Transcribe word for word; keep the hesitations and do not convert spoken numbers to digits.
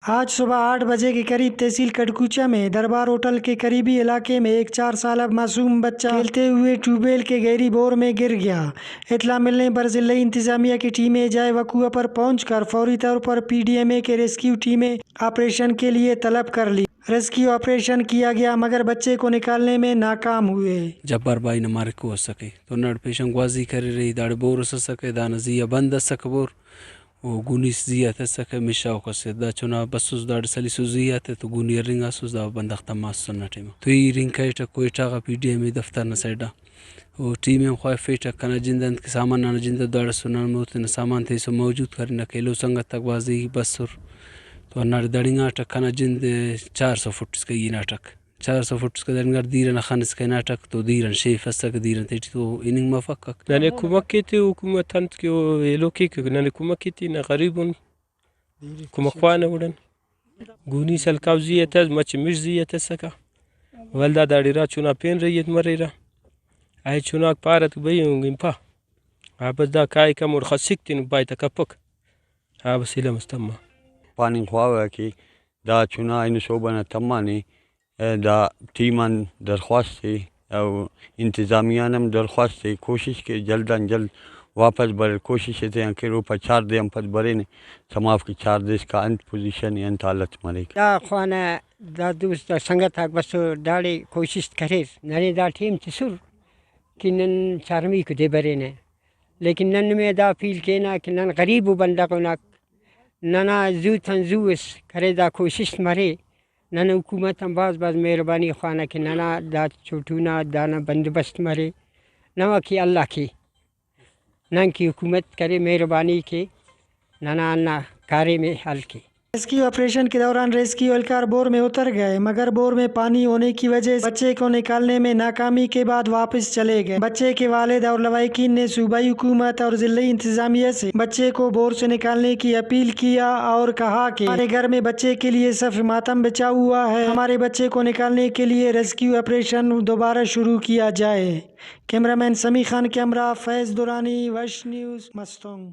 آج صبح آٹھ بجے کے قریب تحصیل کڑکوچہ میں دربار ہوٹل کے قریبی علاقے میں ایک چار سالہ معصوم بچہ کھیلتے ہوئے ٹیوب ویل کے گہری بور میں گر گیا۔ اطلاع ملنے پر ضلعی انتظامیہ کی ٹیمیں جائے وقوع پر پہنچ کر فوری طور پر پی ڈی ایم اے کے ریسکیو ٹیمیں آپریشن کے لیے طلب کر لی۔ ریسکیو آپریشن کیا گیا، مگر بچے کو نکالنے میں ناکام ہوئے۔ جبار بھائی نا مارکو اسکہ تو ہنداڑے پیشن گوازی کریرے، داڑے بور اس اسکہ، دانا زی آ بند اسکہ بور۔ او گونی اس زی آ تسکہ، مشاؤک اسہ۔ دا چنا بسس داڑے سلیسس زی آتے تو گونی ہرنگاسس، دا بندغ تماسس ہندا ٹائما۔ تو ای رنگ کریٹہ کوئٹہ غا پی ڈی ایم اے دفتر نا سائیڈا۔ او ٹیم ہم خواہفیٹہ، کنا جند انت کہ سامان ننا جند داڑسو، نن ہمو تینا سامان تیسو موجود کرینہ، ایلو سنگت آک بھازی بسر۔ تو ہنداڑے دڑنگاٹہ، کنا جند چار سو فٹ اسکا ای ہناٹک۔ چار سو فٹ اسکا دڑنگاٹہ، دیر ئنا خن اسکا ہناٹک تو دیر آن شیف اسکہ، دیر آن تیٹی تو ہننگ مفکک۔ ننے کمک ایتے حکومت انت کہ او ایلو کیک، ننے کمک ایتے، نہ غریب ان۔ کمک خوانہ گڑن۔ گونی سلکاو زی ء تس، مچہ مش زی ء تسکہ۔ ولدا داڑے ارا چنا پین رہی ء مریرہ۔ اے چناک پارہ تو بھئی ہنگن پا۔ آ بس دا کائک ہموڑ خسک تینو پائے تا کپک۔ آ بس علم اس تما۔ پاننگ خواوہ کہ دا چنا اینو صوبہ نا تمانے۔ دا ٹیم آن درخواست ء، او انتظامیہ آن ہم درخواست ء، کوشش کے جلد آن جلد واپس بریر، کوشش ء تیان کیر، اوپا چار دے آن پد برینے، سماف کہ چار دے اسکا انت پوزیشن ء، انت حالت مریک۔ دا خوانہ، دا دوست، دا سنگت آک بسر، داڑے کوشست کریر۔ ننے دا ٹیم تسر کہ نن چارمیکو دے برینہ، لیکن نن نمے دا اپیل کینہ کہ نن غریب و بندغ اناک، ننا زوت آن زو اس کرے، دا کوشست مرے۔ نن حکومت آن بھاز بھاز مہربانی خوانہ کہ ننا دا چوٹو نا دانا بندوبست مرے۔ نما کہ اللہ کے، نن کہ حکومت کرے، مہربانی کے، ننا ہندا کاریم ء حل کے۔ ریسکیو آپریشن کے دوران ریسکیو اہلکار بور میں اتر گئے، مگر بور میں پانی ہونے کی وجہ سے بچے کو نکالنے میں ناکامی کے بعد واپس چلے گئے۔ بچے کے والد اور لواحقین نے صوبائی حکومت اور ضلعی انتظامیہ سے بچے کو بور سے نکالنے کی اپیل کیا اور کہا کہ ہمارے گھر میں بچے کے لیے صف ماتم بچا ہوا ہے، ہمارے بچے کو نکالنے کے لیے ریسکیو آپریشن دوبارہ شروع کیا جائے۔ کیمرہ مین سمیع خان کے ہمراہ فیض درانی، وش نیوز، مستونگ۔